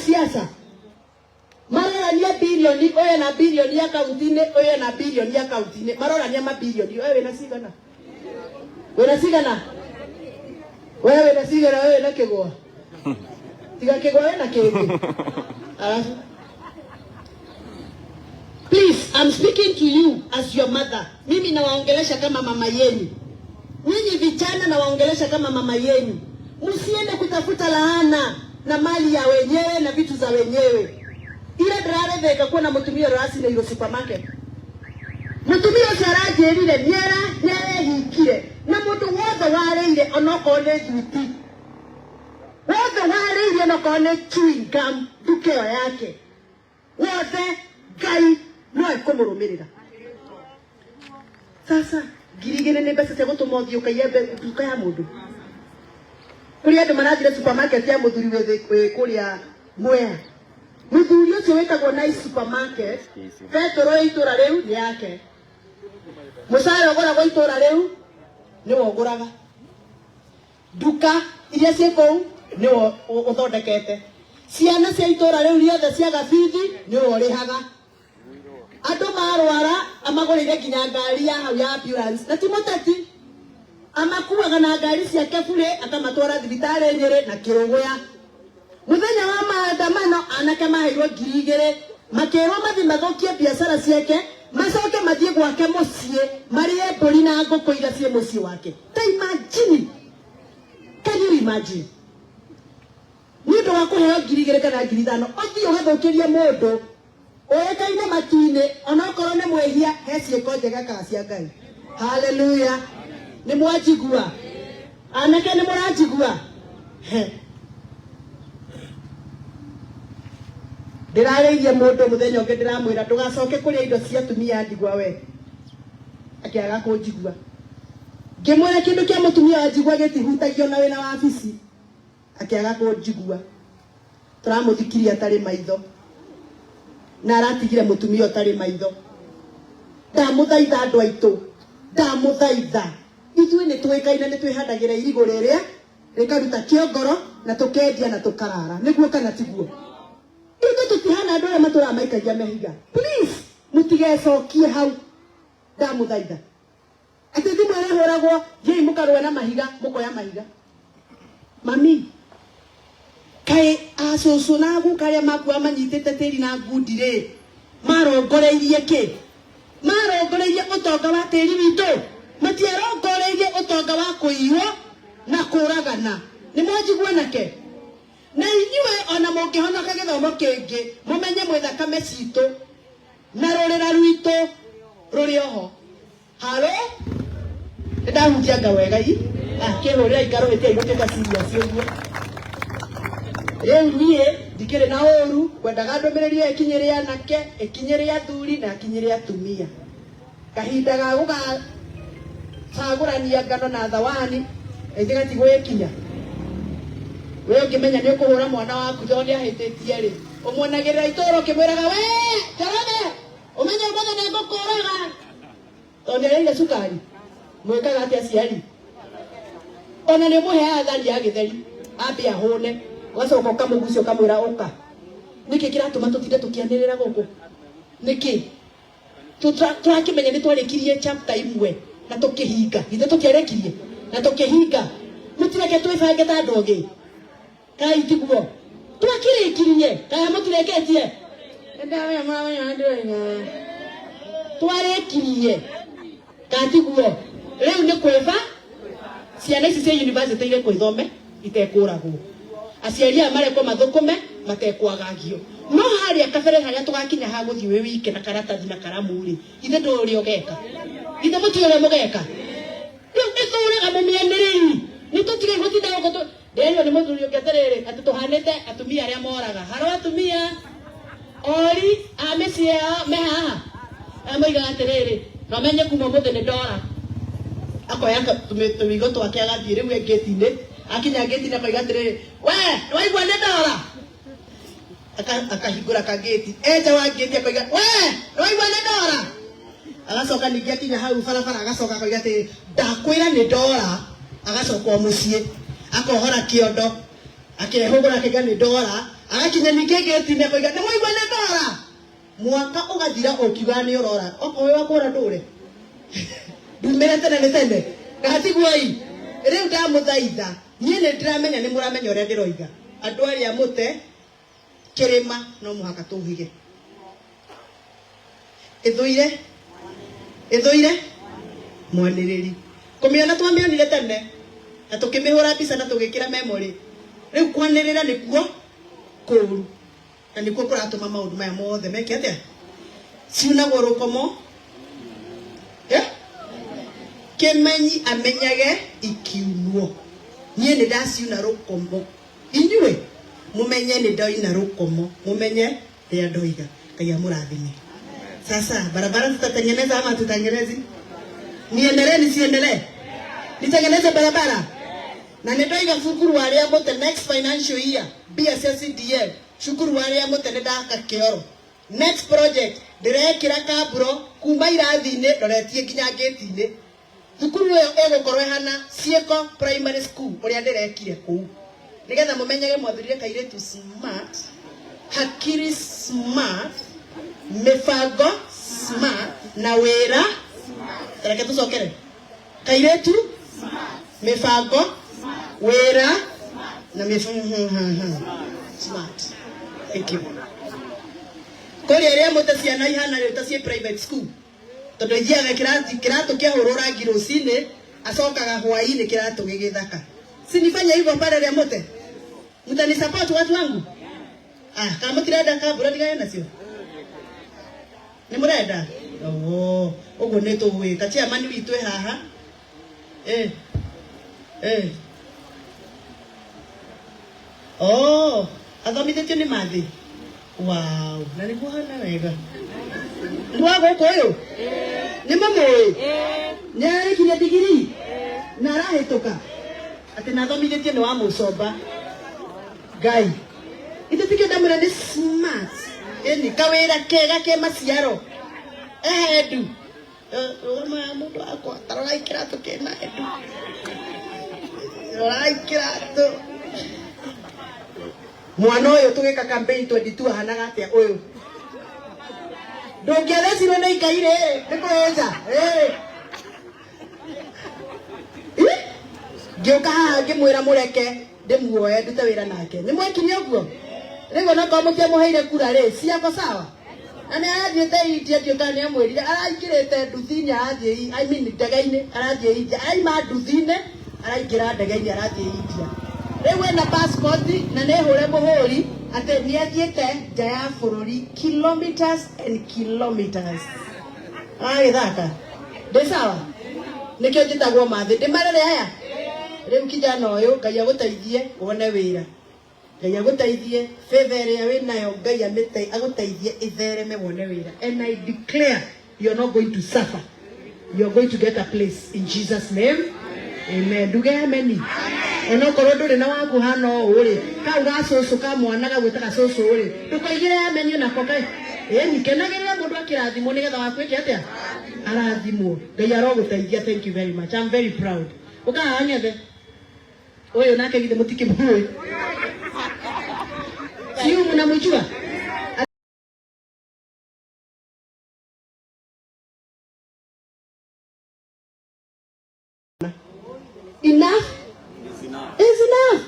Siasa marorania bilioni, ũyũ na bilioni akaunti-inĩ, ũyũ na bilioni akaunti-inĩ, marorania mabilioni. Wewe wĩna cigana? Wĩna cigana? Wewe wĩna cigana? Wewe wĩna kĩgwa? Tiga kĩgwa, wĩna kĩngĩ? Alafu please, I'm speaking to you as your mother. Mimi nawaongelesha kama mama yenu. Nyinyi vijana nawaongelesha kama mama yenu. Msiende kutafuta laana na mali ya wenyewe na vitu za wenyewe. Ira ndĩraretheka kuona mũtumia ũracineirwo supermarket. Mũtumia ũcio aranjĩrire nĩarehingire na mũndũ wothe warĩire onokorwo nĩ thuiti. Wothe warĩire onokorwo nĩ chewing gum nduka ĩyo yake. Wothe Ngai no ekũmũrũmĩrĩra. Sasa 2000 nĩ mbeca cia gũtũma ũthiĩ ũkaiye nduka ya mũndũ. Kũrĩ andũ marathire supermarket ya mũthuri wĩ kũrĩa Mwea. Mũthuri ũcio wĩtagwo Nice Supermarket, betũrũ ya itũra rĩu nĩ yake. Mũcara ũgũragwo itũra rĩu nĩwe ũgũraga. Nduka iria ciĩ kũu nĩwe ũthondekete. Ciana cia itũra rĩu rĩothe ciaga bithi nĩwe ũrĩhaga. Andũ marwara amagũrĩire nginya ngari ya hau ya ambulance na ti mũteti. Amakuaga na ngari ciake burĩ akamatwara thibitarĩ Nyĩrĩ na Kĩrũgũya. Mũthenya wa maandamano anake maheirwo 2000 makĩrwo mathiĩ mathũkie biacara ciake macoke mathiĩ gwake mũciĩ marĩe mbũri na ngũkũ iria ciĩ mũciĩ wake. Ta imagine, can you imagine? Nĩ ũndũ wa kũheo 2000 kana 5000 ũthiĩ ũgathũkĩrie mũndũ ũĩkaine matu-inĩ onokorwo nĩ mwĩhia he ciĩko njega ekaga cia Ngai. Haleluya. Nĩ mwanjigua? Anake nĩ mũranjigua? He. Ndĩrarĩirie mũndũ mũthenya ũngĩ ndĩramwĩra ndũgacoke kũrĩa indo cia atumia a ndigwa we. Akĩaga kũnjigua. Ngĩmwĩra kĩndũ kĩa mũtumia wa njigua gĩtihutagio na wĩna wabici. Akĩaga kũnjigua. Tũramũthikirie atarĩ maitho. Na aratigire mũtumia ũtarĩ maitho. Ndamũthaitha andũ aitũ. Ndamũthaitha. Ithuĩ nĩ tũĩkaine nĩ twĩhandagĩra irigũ rĩrĩa rĩkaruta kĩongoro na tũkendia na tũkarara. Nĩguo kana tiguo? Ithuĩ tũtihana andũ arĩa matũraga maikagia mehiga. Please, mũtigecokie hau. Ndamũthaitha. Atĩ thimũ ĩrĩhũragwo, thiĩi mũkarũe na mahiga, mũkoya mahiga. Mami, kaĩ acũcũ na aguka arĩa makua manyitĩte tĩri na ngundi rĩ, marongoreirie kĩ? Marongoreirie ũtonga wa tĩri witũ? Matiarongoreirie ũtonga wa kũiywo na kũragana. Nĩ mwanjigua nake? Na inyuĩ ona mũngĩhonoka gĩthomo kĩngĩ, mũmenye mwĩ thakame citũ na rũrĩra rwitũ rũrĩ oho. Halo? Nĩndahunjia nga wega i? Kĩhũrĩra ikarũ ĩtia igũtuĩka serious ũguo. Rĩu niĩ ndikĩrĩ na ũru, ngwendaga ndũmĩrĩri ĩyo ĩkinyĩre anake, ĩkinyĩre athuri na ĩkinyĩre atumia. Kahinda ga gũgacagũrania ngano na thawani ĩthĩ gatigwĩkinya. We ũngĩmenya nĩ ũkũhũra mwana waku tondũ nĩ ahĩtĩtie rĩ, ũmuonagĩrĩra itũũra ũkĩmwĩraga we Njoroge, ũmenye ũmũthĩ nĩ ngũkũraga tondũ nĩ arĩire cukari. Mwĩkaga atĩa aciari? Ona nĩ ũmũheaga thani ya gĩtheri ambe ahũne, ũgacoka ũkamũgucia ũkamwĩra ũka. Nĩkĩ kĩratũma tũtinde tũkĩanĩrĩra gũkũ? Nĩkĩ? Tũrakĩmenya nĩ twarĩkirie chapter imwe na tũkĩhinga. Githĩ tũtiarĩkirie na tũkĩhinga? Mũtireke twĩbange ta andũ ogĩ. Kai tiguo? Twakĩrĩkirie kana mũtirĩkĩtie? Twarĩkirie kana tiguo? Rĩu nĩ kwĩba ciana ici cia university irekwo ithome itekũragwo, aciari aya marekwo mathũkũme matekwagagio. No harĩa kabere harĩa tũgakinya ha gũthiĩ wĩ wike na karatathi na karamu rĩ, ithe ndũĩ ũrĩa ũgeka, ithe mũtiũĩ ũrĩa mũgeka. Rĩu ĩtũraga mũmĩanĩrĩri, nĩ tũtige gũtinda gũkũ. Ndĩrerirwo nĩ mũthuri ũngĩ atĩrĩrĩ, atĩ tũhanĩte atumia arĩa moraga. Haro atumia ori a mĩciĩ yao me haha, arĩa moigaga atĩrĩrĩ, na ũmenye kuma ũmũthĩ nĩ ndora. Akoya tũmigo twake agathiĩ rĩu e ngĩti-inĩ, akinya ngĩti-inĩ akoiga atĩrĩrĩ, we nĩ waigua nĩ ndora? Akahingũra kagĩti, e nja wa ngĩti akoiga, we nĩ waigua nĩ ndora? Agacoka ningĩ akinya hau barabara agacoka akoiga atĩrĩrĩ, ndakwĩra nĩ ndora. Agacoka o mũciĩ akohora kĩondo, akehũgũra akaiga nĩ ndora. Agakinya ningĩ ngĩti-inĩ akoiga nĩ mwaigua nĩ ndora. Mwaka ũgathira ũkiugaga nĩ ũrora. Okorwo wĩ wa kũra ndũre. Ndumĩre tene nĩ tene. Gatiguo-i. Rĩu ndamũthaitha. Niĩ nĩ ndĩramenya nĩ mũramenya ũrĩa ndĩroiga. Andũ arĩa mũte kĩrĩma no mũhaka tũhige. Ĩthũire ĩthũire mwanĩrĩri. Kũmĩona twamĩonire tene na tũkĩmĩhũra mbica na tũgĩkĩra memory. Rĩu kwanĩrĩra nĩkuo kũru na nĩkuo kũratũma maũndũ maya mothe meke atĩa? Ciunagwo rũkomo eh? Kĩmenyi amenyage ikiunwo. Niĩ nĩ ndaciuna rũkomo. Inyuĩ mumenye nĩ ndoina rũkomo, mumenye rĩrĩa ndoiga. Ngai amũrathime. Sasa barabara tutatengeneza ama tutengenezi? Niendelee nisiendelee? Nitengeneze barabara? Na nĩ ndoiga cukuru wa arĩa mũte next financial year mbia cia CDF cukuru wa arĩa mũte nĩ ndaka kĩoro. Next project ndĩrekĩra kaburo kuma irathi-inĩ ndoretie nginya ngĩti-inĩ. Thukuru ĩyo ĩgũkorwo ĩhana Ciĩko Primary School ũrĩa ndĩrekire kũu. Nĩgetha mũmenyage mwathurire kairĩtu smart, hakiri smart, mĩbango smart na wĩra smart. Reke tũcokere. Kairĩtu mĩbango wĩra na mĩbango smart. Thank you. Kũrĩa ĩrĩa mũte ciana ihana rĩu ta ciĩ private school. Tondu ithiaga kĩrathi kĩratũ kĩahũrwo rangi rũcinĩ acokaga hwaĩ-inĩ kĩratũ gĩgĩthaka. Si nifanye hivyo pale rĩa mũte? Mtani support watu wangu? Ah, kana mũtirenda kambura ndigane nacio? Nĩ mũrenda? Oh, ũguo nĩ tũgwĩka. Chairman witũ e haha. Eh. Eh. Oh, athomithĩtio nĩ mathĩ. Wow, na nĩguo hana wega. Nĩ wa gũkũ ũyũ? Nĩ mũmũĩ? Nĩ ararĩkirie ndigiri? Na arahĩtũka? Atĩ na athomithĩtio nĩ wa mũcomba. Ngai. Ithe tikĩ ndamwĩra nĩ smart. Ĩni kawĩra kega ke maciaro. Ehe ndu. Rũgama ya mũndũ wakwa ta rorai kĩratũ kĩna edu. Rorai kĩratũ. Mwana ũyũ tũgĩka campaign 22 ahanaga atĩa ũyũ? Ndũngĩathecirwo nĩ ikai rĩ, nĩ kũhĩnja. Ngĩũka haha ngĩmwĩra mũreke ndĩmuoe ndute wĩra nake. Nĩ mwekire ũguo? Rĩu onakorwo mũtiamũheire kura rĩ, ciako sawa? Na nĩ arathiĩte India ndiũĩ kana nĩ amwĩrire, araingĩrĩte nduthi-inĩ arathiĩ, I mean ndege-inĩ arathiĩ India. Araima nduthi-inĩ araingĩra ndege-inĩ arathiĩ India. Rĩu ena passport na nĩ hũre mũhũri atĩ nĩ athiĩte nja ya bũrũri kilometers and kilometers. Agagĩthaka. Ndĩ sawa? Nĩkĩo njĩtagwo Mathĩ. Ndĩmarere aya? Rĩu kijana ũyũ Ngai agũteithie wone wĩra. Ngai agũteithie favor ĩrĩa wĩ nayo Ngai amĩte agũteithie ĩthereme wone wĩra. And I declare you are not going to suffer. You are going to get a place in Jesus name. Amen. Nduge ameni. Onokorwo ndũrĩ na waku hana ũũ rĩ, kau ga cũcũ ka mwana gagwĩtaga cũcũ rĩ, ndũkoigĩre ameni onako kaĩ. Ĩni, kenagĩrĩra mũndũ akĩrathimwo nĩgetha waku ĩke atĩa? Arathimwo. Ngai arogũteithia. Thank you very much. I'm very proud. Ũka haha ng'ethe. Ũyũ nake githĩ mũtikĩmũĩ? Siu mnamjua? Enough is enough.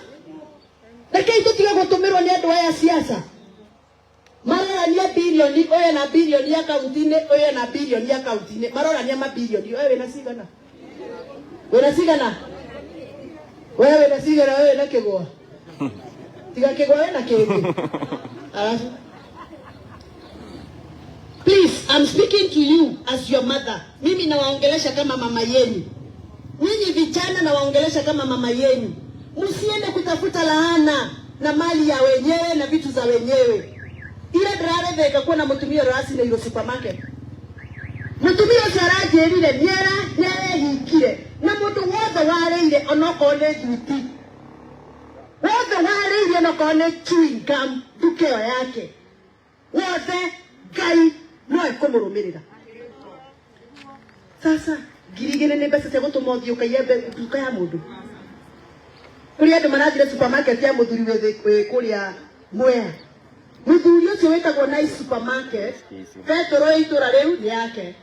Rekei tũtige gũtũmĩrwo nĩ andũ aya siasa. Marorania bilioni, ũyũ na bilioni akaunti-inĩ, ũyũ na bilioni akaunti-inĩ. Marorania mabilioni. Wewe wĩna cigana? Wĩna cigana? Wewe wĩna cigana? Wewe wĩna kĩgwa? Tiga kĩgwa wĩna kĩngĩ. Alafu Please, I'm speaking to you as your mother. Mimi nawaongelesha kama mama yenu. Nyinyi vijana nawaongelesha kama mama yenu. Msiende kutafuta laana na mali ya wenyewe na vitu za wenyewe. Ira ndĩraretheka kuona mũtumia ũracineirwo supermarket. Mũtumia ũcio aranjĩrire nĩarehingire na mũndũ wothe warĩire onokorwo nĩ thuti. Wothe warĩire onokorwo nĩ chewing gum nduka ĩyo yake. Wothe Ngai no ekũmũrũmĩrĩra. Sasa 2,000 nĩ mbeca cia gũtũma ũthiĩ ũkaiye nduka ya mũndũ. Kũrĩ andũ marathire supermarket ya mũthuri wĩ kũrĩa Mwea. Muthuri ucio witagwo Nice Supermarket, betũrũ ya itũra rĩu nĩ yake.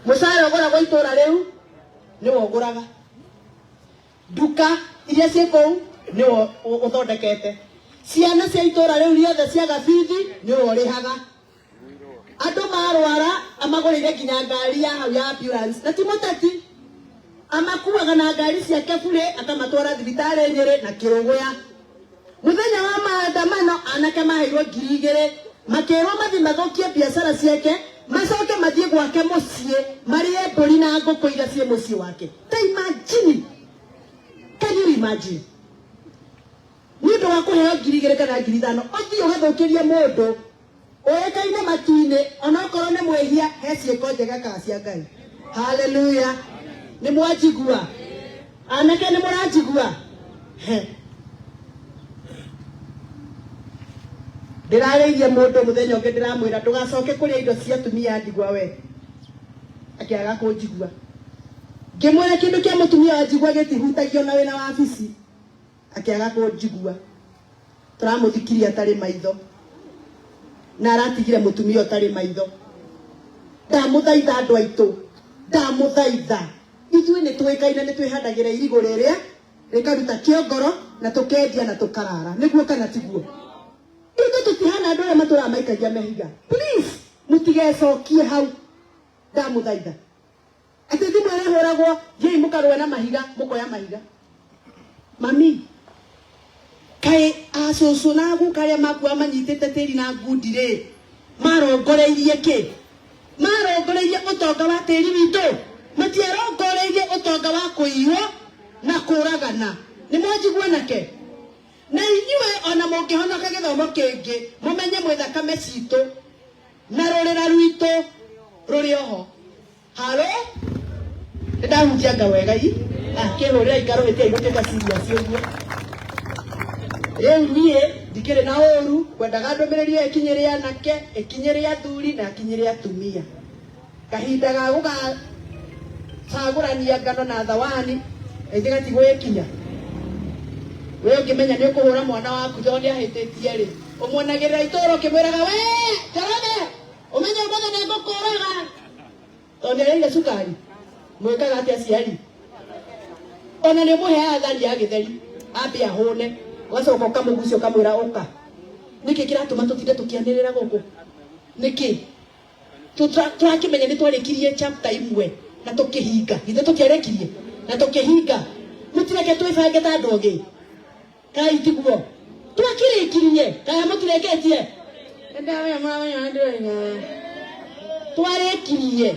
Mũcara ũgũragwo itũra rĩu nĩwe ũgũraga. Nduka iria ciĩ kũu nĩwe ũthondekete. Ciana cia itũra rĩu rĩothe ciaga bithi nĩwe ũrĩhaga. Andũ marwara amagũrĩire nginya ngari ya hau ya ambulance na ti mũteti. Amakuaga na ngari ciake burĩ akamatwara thibitarĩ Nyĩrĩ na Kĩrũgũya. Muthenya wa maandamano anake maheirwo 2000 makĩrwo mathiĩ mathũkie biacara ciake macoke mathiĩ gwake mũciĩ marĩe mbũri na ngũkũ iria ciĩ mũciĩ wake. Ta imagine, can you imagine? Nĩ ũndũ wa kũheo 2000 kana 5000 ũthiĩ ũgathũkĩrie mũndũ ũĩkaine matu-inĩ onokorwo nĩ mwĩhia he ciĩko njega kana cia Ngai. Haleluya. Nĩ mwanjigua? Anake nĩ mũranjigua? He. Ndĩrarĩirie mũndũ mũthenya ũngĩ ndĩramwĩra ndũgacoke kũrĩa indo cia atumia a ndigwa we. Akĩaga kũnjigua. Ngĩmwĩra kĩndũ kĩa mũtumia wa njigua gĩtihutagio na wĩna wabici. Akĩaga kũnjigua. Tũramũthikirie atarĩ maitho. Na aratigire mũtumia ũtarĩ maitho. Ndamũthaitha andũ aitũ. Ndamũthaitha. Ithuĩ nĩ tũĩkaine nĩ twĩhandagĩra irigũ rĩrĩa rĩkaruta kĩongoro na tũkendia na tũkarara. Nĩguo kana tiguo? Ithuĩ tũtihana andũ arĩa matũraga maikagia mehiga. Please, mũtigecokie hau. Ndamũthaitha. Atĩ thimũ ĩrĩhũragwo, thiĩi mũkarũe na mahiga, mũkoya mahiga. Mami, kaĩ acũcũ na aguka arĩa makua manyitĩte tĩri na ngundi rĩ, marongoreirie kĩ? Marongoreirie ũtonga wa tĩri witũ? Matiarongoreirie ũtonga wa kũiywo na kũragana. Nĩ mwanjigua nake? Na inyuĩ ona mũngĩhonoka gĩthomo kĩngĩ, mũmenye mwĩ thakame citũ na rũrĩra rwitũ rũrĩ oho. Halo? Nĩndahunjia nga wega i? Kĩhũrĩra ikarũhĩtia igũtuĩka serious ũguo. Rĩu niĩ ndikĩrĩ na ũru, ngwendaga ndũmĩrĩri ĩyo ĩkinyĩre anake, ĩkinyĩre athuri na ĩkinyĩre atumia. Kahinda ga gũgacagũrania ngano na thawani ĩthĩ gatigwĩkinya. We ũngĩmenya nĩ ũkũhũra mwana waku tondũ nĩ ahĩtĩtie rĩ, ũmuonagĩrĩra itũũra ũkĩmwĩraga we Njoroge, ũmenye ũmũthĩ nĩ ngũkũraga. Tondũ nĩ arĩire cukari. Mwĩkaga atĩa aciari? Ona nĩ ũmũheaga thani ya gĩtheri ambe ahũne, ũgacoka ũkamũgucia ũkamwĩra ũka. Nĩkĩ kĩratũma tũtinde tũkĩanĩrĩra gũkũ? Nĩkĩ? Tũrakĩmenya nĩ twarĩkirie chapter imwe na tũkĩhinga. Githĩ tũtiarĩkirie na tũkĩhinga? Mũtireke twĩbange ta andũ ogĩ. Kai tiguo? Twakĩrĩkirie kana mũtirĩkĩtie? Twarĩkirie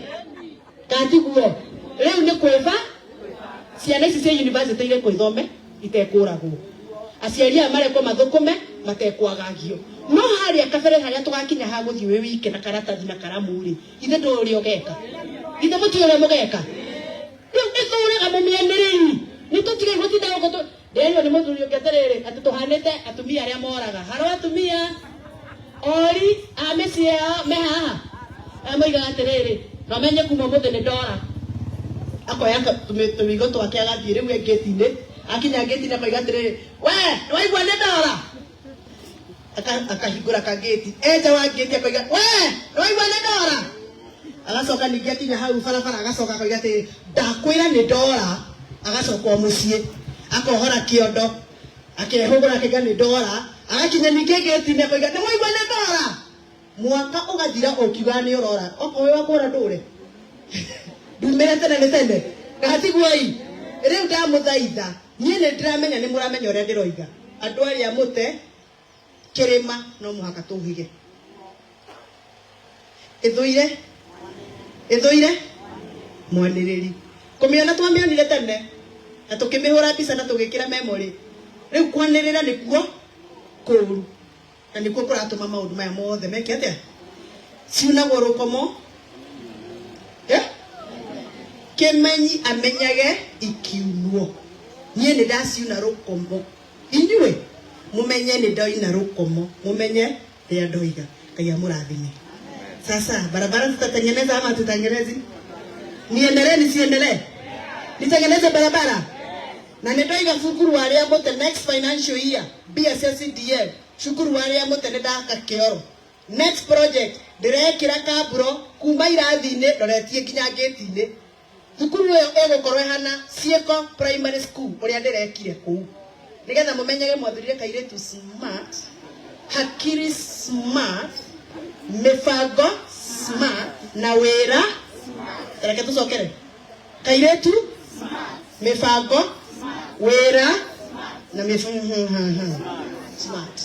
kana tiguo? Rĩu nĩ kwĩba ciana ici cia university irekwo ithome itekũragwo, aciari aya marekwo mathũkũme matekwagagio. No harĩa kabere harĩa tũgakinya ha gũthiĩ wĩ wike na karatathi na karamu rĩ, ithe ndũĩ ũrĩa ũgeka, ithe mũtiũĩ ũrĩa mũgeka. Rĩu ĩthũraga mũmĩanĩrĩri, nĩ tũtige gũtinda gũkũ. Ndĩrerirwo nĩ mũthuri ũngĩ atĩrĩrĩ, atĩ tũhanĩte atumia arĩa moraga. Harĩ atumia ori a mĩciĩ yao me haha, arĩa moigaga atĩrĩrĩ, no menye kuma ũmũthĩ nĩ ndora. Akoya tũmĩrigo twake agathiĩ rĩu e ngĩti-inĩ, akinya ngĩti-inĩ akoiga atĩrĩrĩ, we nĩ waigua nĩ ndora? Akahingũra kangĩti, e nja wa ngĩti akoiga, we nĩ waigua nĩ ndora? Agacoka ningĩ akinya hau barabara agacoka akoiga atĩrĩrĩ, ndakwĩra nĩ ndora. Agacoka o mũciĩ akohora kĩondo akehũgũra akaiga nĩ ndora. Agakinya ningĩ ngĩti-inĩ akoiga nĩ waigua nĩ ndora. Mwaka ũgathira ũkiugaga nĩ ũrora, okorwo wĩ wa kũra ndũre ndumĩre tene nĩ tene gatiguoi. Rĩu ndamũthaitha niĩ nĩ ndĩramenya nĩ mũramenya ũrĩa ndĩroiga. Andũ arĩa mũte kĩrĩma no mũhaka tũhige. Ĩthũire ĩthũire mwanĩrĩri kũmĩona twamĩonire tene na tũkĩmĩhũra mbica na tũgĩkĩra memory. Rĩu kwanĩrĩra nĩkuo kũru na nĩkuo kũratũma maũndũ maya mothe meke atĩa? Ciunagwo rũkomo. Kĩmenyi amenyage ikiunwo. Niĩ nĩ ndaciuna rũkomo. Inyuĩ mũmenye nĩ ndoina rũkomo, mũmenye rĩrĩa ndoiga. Ngai amũrathime. Sasa barabara tutatengeneza ama tutengenezi? Niendelee nisiendelee? Nitengeneze barabara? Na nĩ ndoiga cukuru wa arĩa mũte next financial year mbia cia CDF. Cukuru wa rĩa mũte nĩ ndaka kĩoro. Next project ndĩrekĩra kamburo kuma irathi-inĩ ndoretie nginya ngĩti-inĩ. Thukuru ĩyo ĩgũkorwo ĩhana Ciĩko Primary School ũrĩa ndĩrekire kũu. Nĩgetha mũmenyage mwathurire kairĩtu smart, hakiri smart, mĩbango smart na wĩra smart. Reke tũcokere. Kairĩtu smart, mĩbango smart, wĩra smart, na mĩbango smart.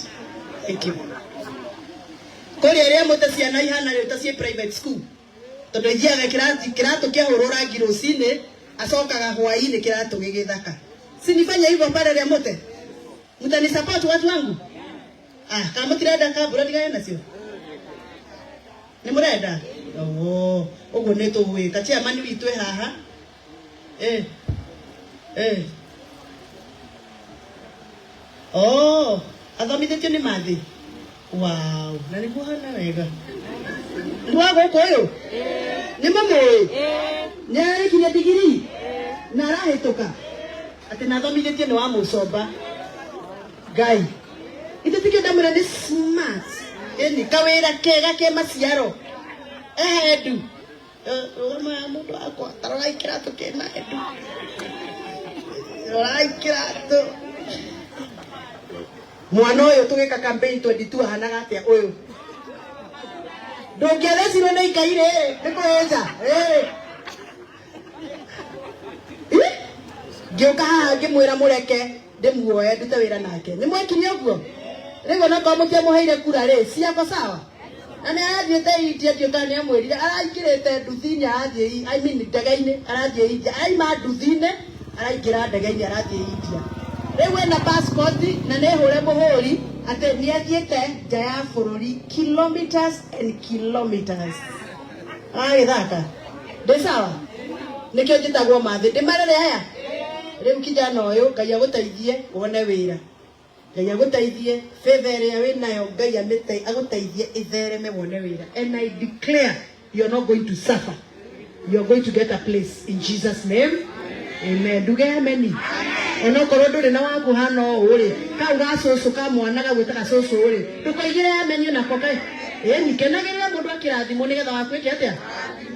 Thank you. Kũrĩa ĩrĩa mũte ciana ihana rĩu ta ciĩ private school. Tondu ithiaga kĩrathi kĩratũ kĩahũrwo rangi rũcinĩ acokaga hwaĩ-inĩ kĩratũ gĩgĩthaka. Si nifanye hivyo pale rĩa mũte? Mtani support watu wangu? Ah, kana mũtirenda kambura ndigane nacio? Nĩ mũrenda? Oh, ũguo nĩ tũgwĩka. Chairman witũ e haha. Eh. Eh. Oh, athomithĩtio nĩ mathĩ. Wow, na nĩguo hana wega. Nĩ wa gũkũ ũyũ? Nĩ mũmũĩ? Nĩ arĩkirie ndigiri? Na arahĩtũka? Atĩ na athomithĩtio nĩ wa mũcomba. Ngai. Ithe tikio ndamwĩra nĩ smart. Ĩni kawĩra kega ke maciaro. Ehe ndu. Rũgama ya mũndũ wakwa. Ta rorai kĩratũ kĩna endu. Rorai kĩratũ. Mwana ũyũ tũgĩka campaign 22 ahanaga atĩa ũyũ? Ndũngĩathecirwo nĩ ikai rĩ, nĩ kũhĩnja. Ngĩũka haha ngĩmwĩra mũreke ndĩmuoe ndute wĩra nake. Nĩ mwekire ũguo? Rĩu onakorwo mũtiamũheire kura rĩ, ciako sawa? Na nĩ arathiĩte India ndiũĩ kana nĩ amwĩrire, araingĩrĩte nduthi-inĩ arathiĩ, I mean ndege-inĩ arathiĩ India. Aima nduthi-inĩ araingĩra ndege-inĩ arathiĩ India. Rĩu ena passport na nĩ hũre mũhũri atĩ nĩ athiĩte nja ya bũrũri kilometers and kilometers. Agagĩthaka. Ndĩ sawa? Nĩkĩo njĩtagwo Mathĩ. Ndĩmarere aya? Rĩu kijana ũyũ Ngai agũteithie wone wĩra. Ngai agũteithie favor ĩrĩa wĩ nayo Ngai amĩte agũteithie ĩthereme wone wĩra. And I declare you are not going to suffer. You are going to get a place in Jesus name. Amen. Nduge ameni. Onokorwo ndũrĩ na waku hana ũũ rĩ, kau ga cũcũ ka mwana gagwĩtaga cũcũ rĩ, ndũkoigĩre ameni onako kaĩ. Ĩni, kenagĩrĩra mũndũ akĩrathimwo nĩgetha waku ĩke atĩa?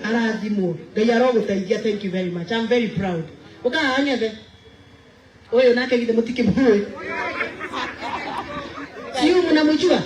Arathimwo. Ngai arogũteithia. Thank you very much. I'm very proud. Ũka haha ng'ethe. Ũyũ nake githĩ mũtikĩmũĩ? Siu mnamjua?